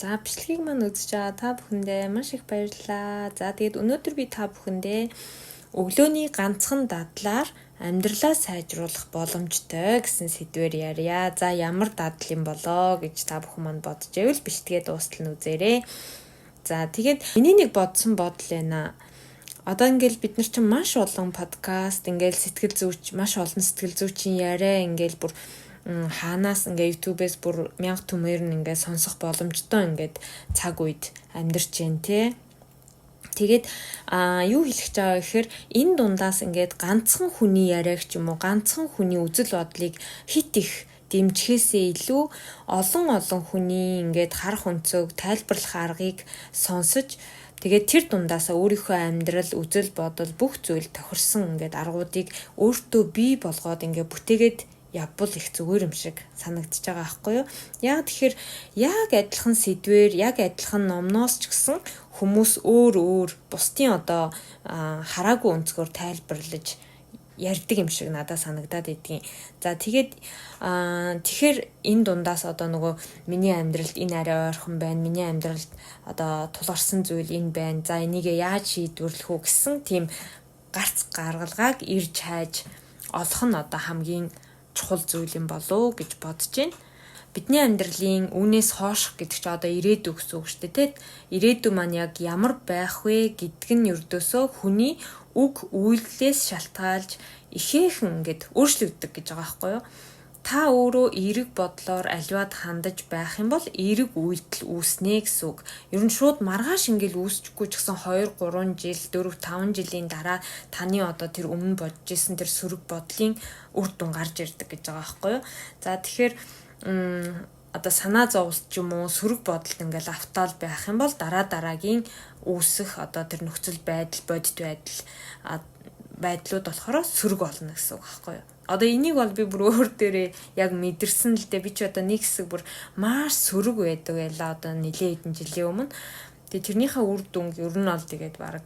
За, бичлэгийг маань үзэж байгаа та бүхэндээ маш их баярлалаа. За, тэгээд өнөөдөр би та бүхэндээ өглөөний ганцхан дадлаар амьдралаа сайжруулах боломжтой гэсэн сэдвээр ярья. За, ямар дадал юм болоо гэж та бүхэн маань бодож байвал бичлэгээ дуустал нь үзээрэй. За, тэгээд миний нэг бодсон бодол байна. Одоо ингээл бид нар чинь маш олон подкаст, ингээл сэтгэл зүйч, маш олон сэтгэл зүйчийн яриа ингээл бүр хаанаас ингээ YouTube-ээс бүр мянга түмээр нь ингээ сонсох боломжтой ингээд цаг үед амьдарч байна те. Тэгээд юу хэлэх гэж байгаа гэхээр энэ дундаас ингээд ганцхан хүний яриаг ч юм уу, ганцхан хүний үзэл бодлыг хит их дэмжихээсээ илүү олон олон хүний ингээд харах өнцөг, тайлбарлах аргыг сонсож, тэгээд тэр дундаасаа өөрийнхөө амьдрал, үзэл бодол, бүх зүйл тохирсон ингээд аргуудыг өөртөө бий болгоод ингээд бүтээгээд явбал их зүгээр юм шиг санагдчихж байгаа байхгүй юу? Яг тэгэхээр яг адилхан сэдвээр, яг адилхан номноос ч гэсэн хүмүүс өөр өөр бусдын одоо хараагүй өнцгөр тайлбарлаж ярьдаг юм шиг надад санагдаад идэгин. За, тэгээд тэгэхээр энэ дундаас одоо нөгөө миний амьдралд энэ арай ойрхон байна. Миний амьдралд одоо тулгарсан зүйл энэ байна. За, энийг яаж шийдвэрлэх үү гэсэн тийм гарц гаргалгааг ирж хайж олох нь одоо хамгийн чухал зүйл юм болов уу гэж бодож байна. Бидний амьдралын үүнээс хооших гэдэг чинь одоо ирээдүй гэсэн үг шүү дээ, тэ. Ирээдүй маань яг ямар байх вэ гэдг нь ердөөсөө хүний үг үйлдэлээс шалтгаалж ихээхэн ингээд өөрчлөгддөг гэж байгаа байхгүй юу? Та өөрөө эерэг бодлоор аливаад хандаж байх юм бол эерэг үйлдэл үүснэ гэсэн үг. Ер нь шууд маргааш ингээл үүсчихгүй ч гэсэн 2 3 жил, 4 5 жилийн дараа таны одоо тэр өмнө бодож исэн тэр сөрөг бодлын үр дүн гарч ирдэг гэж байгаа байхгүй юу? За, тэгэхээр одоо санаа зовлт ч юм уу, сөрөг бодолд ингээл автаал байх юм бол дараа дараагийн үүсэх одоо тэр нөхцөл байдал, бодит байдал байдлууд болохоор сөрөг болно гэсэн үг байхгүй юу? Одоо энийг бол би бүр өөр дээрээ яг мэдэрсэн л дээ. Би ч одоо нэг хэсэг бүр маш сөрөг байдаг байлаа, одоо нилээ хэдэн жилийн өмнө. Тэгээ тэрнийхээ үр дүнг ер нь бол тэгээд баг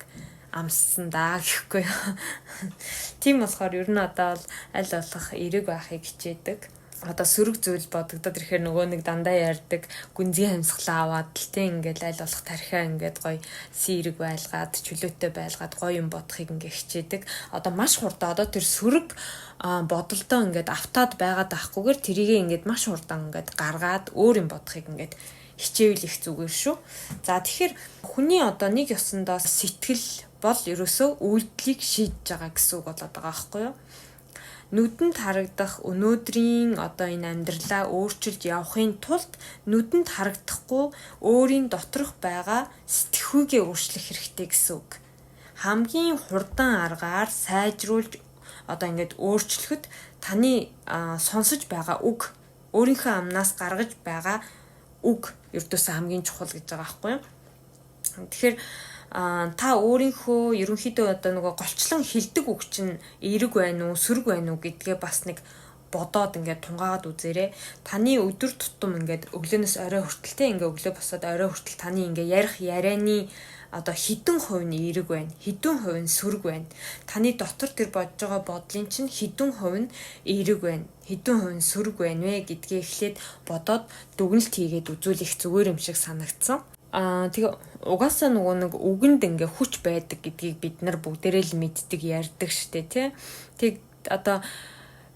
амссан даа гэхгүй юу. Тийм болохоор ер нь одоо бол аль болох эерэг байхыг хичээдэг. Одоо сөрөг зүйл бодогдоод ирэхээр нөгөө нэг дандаа ярьдаг гүнзгий амьсгалаа аваад л тийм ингээл аль болох тархиа ингээд гоё сэрэг байлгаад, чөлөөтэй байлгаад гоё юм бодохыг ингээ хичээдэг. Одоо маш хурдан одоо тэр сөрөг бодолдоо ингээд автаад байгаад авахгүйгээр тэрийгээ ингээд маш хурдан ингээд гаргаад өөр юм бодохыг ингээд хичээвэл их зүгээр шүү. За, тэгэхээр хүний одоо нэг ёсондоо сэтгэл бол ерөөсөө үйлдэлийг шийдэж байгаа гэсэн үг болоод байгаа байхгүй юу? Нүдэнд харагдах өнөөдрийн одоо энэ амьдралаа өөрчилж явахын тулд нүдэнд харагдахгүй өөрийн доторх байгаа сэтгэхүйгээ өөрчлөх хэрэгтэй гэсэн үг. Хамгийн хурдан аргаар сайжруулж одоо ингээд өөрчлөхөд таны сонсож байгаа үг, өөрийнхөө амнаас гаргаж байгаа үг ердөөсөө хамгийн чухал гэж байгаа байхгүй юу? Тэгэхээр та өөрийнхөө ерөнхийдөө одоо нөгөө голчлон хэлдэг үг чинь эерэг байна уу, сөрөг байна уу гэдгээ бас нэг бодоод ингээд тунгаагаад үзээрэй. Таны өдөр тутам ингээд өглөөнөөс орой хүртэл те, ингээд өглөө босоод орой хүртэл таны ингээд ярих ярианы одоо хэдэн хувь нь эерэг байна, хэдэн хувь нь сөрөг байна. Таны дотор тэр бодож байгаа бодлын чинь хэдэн хувь нь эерэг байна, хэдэн хувь нь сөрөг байна вэ гэдгээ эхлээд бодоод дүгнэлт хийгээд үзүүлэх зүгээр юм шиг санагдсан. Тэгээ угаасаа нөгөө нэг үгэнд ингээ хүч байдаг гэдгийг бид нар бүгдээрээ л мэддэг, ярьдаг штэ, тий. Тэг одоо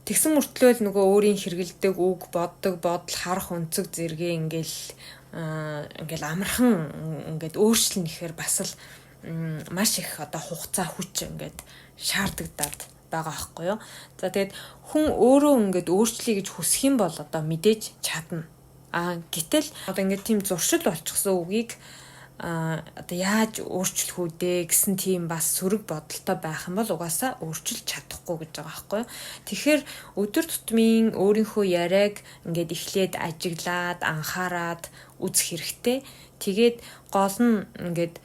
тэгсэн мөртлөө л нөгөө өөрийн хэрэгэлдэг үг, боддог бодол, харах өнцөг зэрэгээ ингээл амархан ингээд өөрчлөн гэхээр бас л маш их одоо хугацаа, хүч ингээд шаардагдаад байгаа байхгүй юу. За, тэгээд хүн өөрөө ингээд өөрчлөе гэж хүсэх юм бол одоо мэдээж чадна. Гэтэл одоо ингээд тийм зуршил болчихсон үгийг одоо яаж өөрчлөх үү дээ гэсэн тийм бас сөрөг бодолтой байх юм бол угаасаа өөрчилж чадахгүй гэж байгаа байхгүй юу. Тэгэхээр өдөр тутмын өөрийнхөө яриаг ингээд эхлээд ажиглаад, анхаарад үзэх хэрэгтэй. Тэгээд гол нь ингээд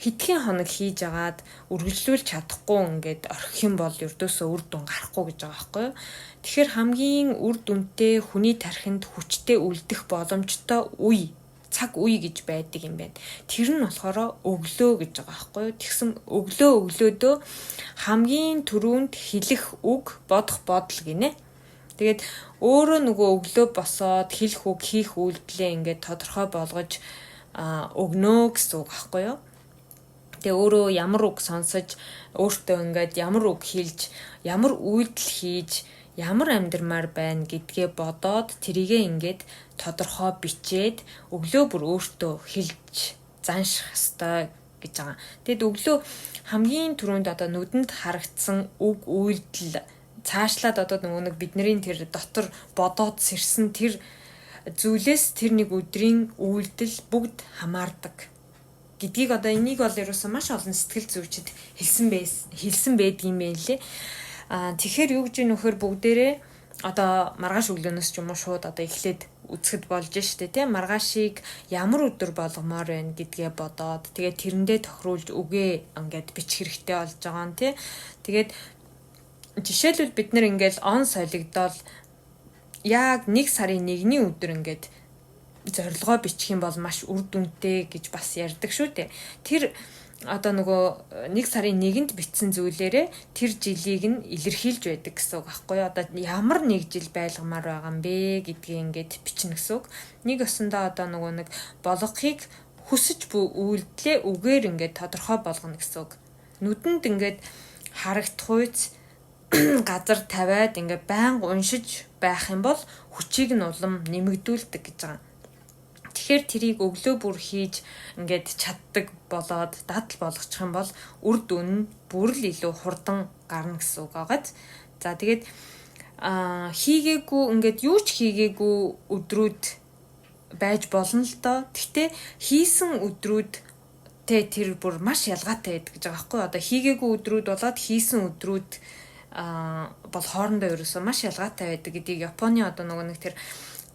хэдхэн хоног хийж агаад үргэлжлүүлж чадахгүй ингээд орхих юм бол ердөөсөө үр дүн гарахгүй гэж байгаа байхгүй юу. Тэгэхээр хамгийн үр дүнтэй, хүний тархинд хүчтэй үлдэх боломжтой үе, цаг үе гэж байдаг юм байна. Тэр нь болохоор өглөө гэж байгаа байхгүй юу? Тэгсэн өглөө өглөөдөө хамгийн түрүүнд хэлэх үг, бодох бодол гинэ. Тэгээд өөрөө нөгөө өглөө босоод хэлэх үг, хийх үйлдэлээ ингээд тодорхой болгож өгнө гэсэн үг аахгүй юу? Тэгээ өөрөө ямар үг сонсож, өөртөө ингээд ямар үг хэлж, ямар үйлдэл хийж, ямар амьдрмаар байна гэдгээ бодоод тэрийгээ ингээд тодорхой бичээд өглөө бүр өөртөө хэлж занших ёстой гэж байгаа. Тэгэд өглөө хамгийн түрүүнд одоо нүдэнд харагдсан үг, үйлдэл, цаашлаад одоо нөгөө нэг бидний тэр дотор бодоод сэрсэн тэр зүйлээс тэр нэг өдрийн үйлдэл бүгд хамаардаг гэдгийг одоо энийг бол ерөөсөн маш олон сэтгэл зүйчид хэлсэн байдаг юм байна лээ. Тэгэхээр юу гэж нөхөр бүгдээрээ одоо маргааш өглөөнөөс ч юм уу шууд одоо эхлээд үзэхэд болж штэ, тийм, маргаашийг ямар өдөр болгомоор байна гэдгээ бодоод, тэгээд тэрэндээ тохируулж үгээ ингээд бичих хэрэгтэй болж байгаа нь, тий. Тэгээд жишээлбэл бид нар ингээд он солигдоод яг 1 сарын 1-ний өдөр ингээд зорилгоо бичих юм бол маш үр дүнтэй гэж бас ярьдаг шүү дээ. Тэр одоо нөгөө 1 сарын 1-нд бичсэн зүйлээрээ тэр жилийг нь илэрхийлж байдаг гэсэн үг аахгүй юу? Одоо ямар нэг жил байлгамаар байгаа юм бэ гэдгийг ингээд бичнэ гэсэн үг. Нэг ёсондоо одоо нөгөө нэг болгохыг хүсэж буй үйлдэлээ үгээр ингээд тодорхой болгоно гэсэн үг. Нүдэнд ингээд харагдах үйц газар тавиад ингээд байнга уншиж байх юм бол хүчийг нь улам нэмэгдүүлдэг гэж байгаа. Тэгэхээр тэрийг өглөө бүр хийж ингээд чаддаг болоод дадал болгочих юм бол үр дүн нь бүр л илүү хурдан гарна гэсэн үг байгаад. За, тэгээд хийгээгүй, ингээд юу ч хийгээгүй өдрүүд байж болно л доо. Гэхдээ хийсэн өдрүүд тэ тэр бүр маш ялгаатай байдаг гэж байгаа байхгүй юу? Одоо хийгээгүй өдрүүд болоод хийсэн өдрүүд бол хоорондоо ерөөсөө маш ялгаатай байдаг гэдгийг Японы одоо нөгөө нэг тэр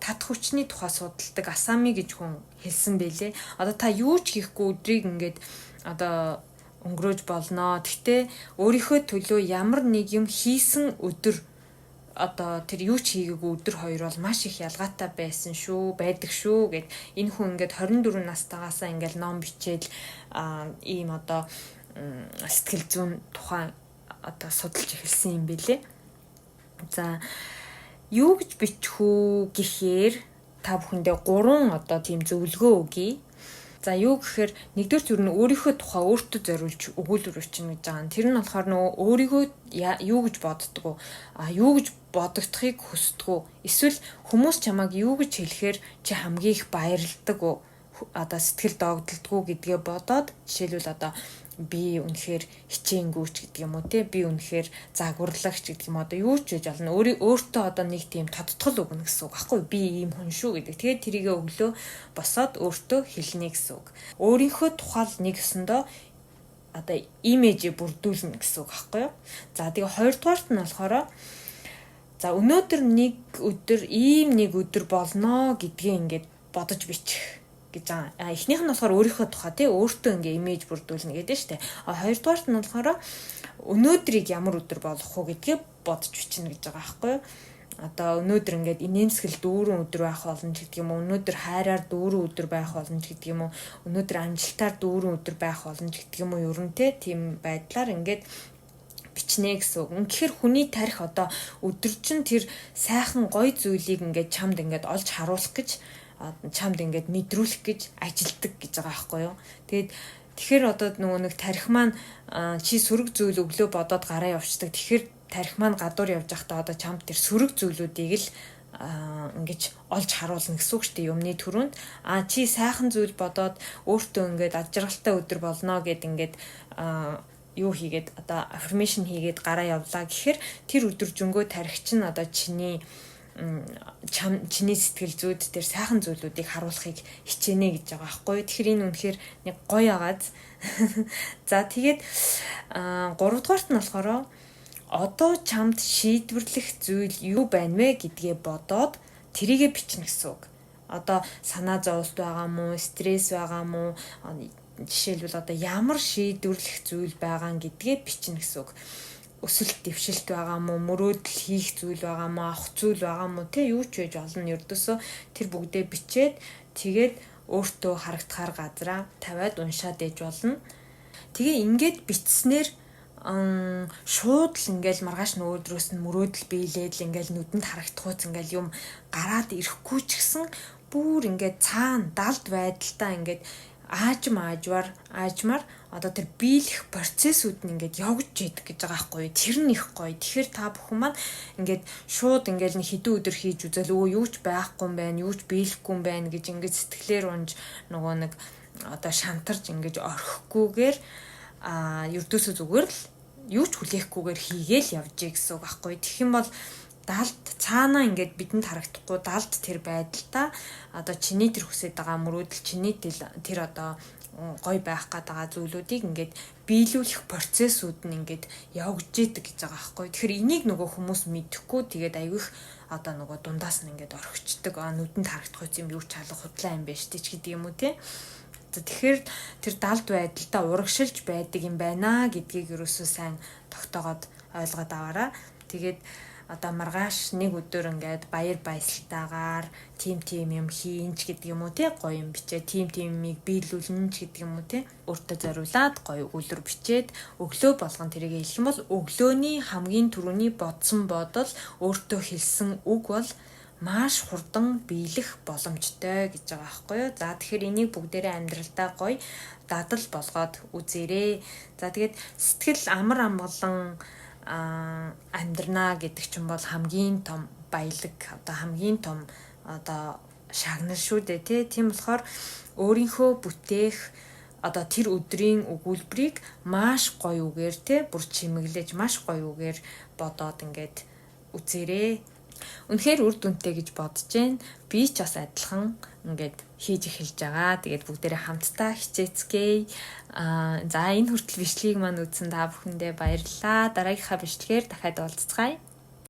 тат хүчний тухай судалдаг Асами гэж хүн хэлсэн бэлээ. Одоо та юу ч хийхгүй өдрийг ингээд одоо өнгөрөөж болно. Гэхдээ өөрийнхөө төлөө ямар нэг юм хийсэн өдөр, одоо тэр юу ч хийгээгүй өдөр хоёр бол маш их ялгаатай байсан шүү, байдаг шүү гэд энэ хүн ингээд 24 настайгаасаа ингээд ном бичээл ийм одоо сэтгэл зүйн тухай одоо судалж эхэлсэн юм бэлээ. За, юу гэж бичих үү гэхээр та бүхэндээ гурван одоо тийм зөвлөгөө өгье. За, юу гэхээр нэгдүгээр юу нь өөрийнхөө тухай өөртөө зориулж өгүүлбэр бичнэ гэж байгаа юм. Тэр нь болохоор нөгөө өөрийгөө юу гэж боддгоо, юу гэж бодогдохыг хүсдэг үү? Эсвэл хүмүүс чамайг юу гэж хэлэхээр чи хамгийн их баярладаг уу? Одоо сэтгэл догдолдгоо гэдгээ бодоод, жишээлбэл, одоо би үнэхээр хичээнгүүч гэдэг юм уу, те, би үнэхээр загварлагч гэдэг юм, одоо юу ч гэж болно. Өөртөө одоо нэг тийм тодтгол өгнө гэсэн үг аахгүй, би ийм хүн шүү гэдэг. Тэгээд тэрийгэ өглөө босоод өөртөө хэлнэ гэсэн үг. Өөрийнхөө тухай нэг ёсондоо одоо имижээ бүрдүүлнэ гэсэн үг аахгүй юу? За, тэгээ хоёрдугаарт нь болохоор, за, өнөөдөр нэг өдөр ийм нэг өдөр болно гэдгээ ингээд бодож бичих гэж байгаа. Эхнийх нь болохоор өөрийнхөө тухай, тий, өөртөө ингээ имиж бүрдүүлнэ гэдэг нь шүү дээ. Хоёрдугаарт нь болохоор өнөөдрийг ямар өдөр болгох уу гэдгээ бодож бичнэ гэж байгаа байхгүй юу? Одоо өнөөдөр ингээд инээмсэглэл дүүрэн өдөр байх болно ч гэдэг юм уу? Өнөөдөр хайраар дүүрэн өдөр байх болно ч гэдэг юм уу? Өнөөдөр амжилтаар дүүрэн өдөр байх болно ч гэдэг юм уу? Ер нь те тийм байдлаар ингээд бичнэ гэсэн үг. Үнэхээр хүний тарих одоо өдөржин тэр сайхан гоё зүйлийг ингээд чамд ингээд олж харуулах гэж, чамд ингээд мэдрүүлэх гэж ажилдаг гэж байгаа байхгүй юу. Тэгээд тэгэхээр одоо нөгөө нэг тарих маань чи сөрөг зүйл өглөө бодоод гараа явцдаг. Тэгэхээр тарих маань гадуур явж байхдаа одоо чамд тэр сөрөг зүйлүүдийг л ингэж олж харуулна гэсэн үг шүү дээ юмны түрүүнд. Чи сайхан зүйл бодоод өөртөө ингээд ад жаргалтай өдөр болно гэд ингээд юу хийгээд, одоо affirmation хийгээд гараа явлаа гэхээр тэр өдөржингөө тарих чинь одоо чиний чам чиний сэтгэл зүйд дээр сайхан зүйлүүдийг харуулахыг хичээнэ гэж байгаа байхгүй юу. Тэгэхээр энэ үнэхээр нэг гоё агааз. За, тэгээд гуравдугаарт нь болохоор одоо чамд шийдвэрлэх зүйл юу байна вэ гэдгээ бодоод тэрийгэ бичнэ гэсэн үг. Одоо санаа зовлт байгаа мó, стресс байгаа мó, жишээлбэл, одоо ямар шийдвэрлэх зүйл байгаа гэдгээ бичнэ гэсэн үг. Өсөлт дэвшилт байгаа мó, мөрөөдөл хийх зүйл байгаа мó, авах зүйл байгаа мó, тэ, юу ч байж болно. Ердөөсөө тэр бүгдээ бичээд, тэгээд өөртөө харагдахаар газраа тавиад уншаад ээж болно. Тэгээ ингээд бичснээр Шууд л ингээл маргааш нөгөөдрөөс нь мөрөөдөл биелээд л ингээл нүдэнд харагдахуйц ингээл юм гараад ирэхгүй ч гэсэн бүр ингээд цаана далд байдалтай ингээд аажим аажмаар одоо тэр биелэх процессүүд нь ингээд явж идэг гэж байгаа байхгүй юу. Тэр нь их гоё. Тэгэхээр та бүхэн маань ингээд шууд ингээд нэг хэдэн өдөр хийж үзэл өө юу ч байхгүй юм байна, юу ч биелэхгүй юм байна гэж ингээд сэтгэлээр унж нөгөө нэг одоо шантарч ингэж орхихгүйгээр ердөөсөө зүгээр л юу ч хүлээхгүйгээр хийгээл явжээ гэсэн үг байхгүй. Тэгэх юм бол далд цаанаа ингээд бидэнд харагдахгүй далд тэр байдалтай одоо чиний тэр хүсэж байгаа мөрөөдөл, чиний тэр одоо гоё байх гээд байгаа зүйлүүдийг ингээд биелүүлэх процессүүд нь ингээд явагдаж идэг гэж байгаа байхгүй. Тэгэхээр энийг нөгөө хүмүүс мэдэхгүй, тэгээд аягүй их одоо нөгөө дундаас нь ингээд орхичдаг. Нүдэнд харагдах юм юу ч алга худлаа юм байна шүү дээ ч гэдэг юм уу, те. За, тэгэхээр тэр далд байдалтай урагшилж байдаг юм байна гэдгийг ерөөсөө сайн тогтоогоод ойлгоод аваарай. Тэгээд одоо маргааш нэг өдөр ингээд баяр баясгалтайгаар тим тим юм хийн ч гэдэг юм уу, те, гоё юм бичээ, тим тимийг биелүүлнэ ч гэдэг юм уу, те, өөртөө зориулаад гоё өгүүлбэр бичээд өглөө болгон тэрийг хэлэх юм бол өглөөний хамгийн түрүүний бодсон бодол, өөртөө хэлсэн үг бол маш хурдан биелэх боломжтой гэж байгаа байхгүй юу. За, тэгэхээр энийг бүгдээрээ амьдралдаа гоё дадал болгоод үзээрэй. За, тэгээд сэтгэл амар амгалан амьдрнаа гэдэг чинь бол хамгийн том баялаг, одоо хамгийн том одоо шагнал шүү дээ, тий. Тийм болохоор өөрийнхөө бүтээх одоо тэр өдрийн өгүүлбэрийг маш гоё үгээр, те, бүр чимэглэж, маш гоё үгээр бодоод ингээд үзээрэй. Үнэхээр үр дүнтэй гэж бодож байна. Би ч бас адилхан ингээд хийж эхэлж байгаа. Тэгээд бүгдээрээ хамтдаа хичээцгээе. За, энэ хүртэл бичлэгийг маань үзсэн та бүхэндээ баярлалаа. Дараагийнхаа бичлэгээр дахиад уулзцгаая.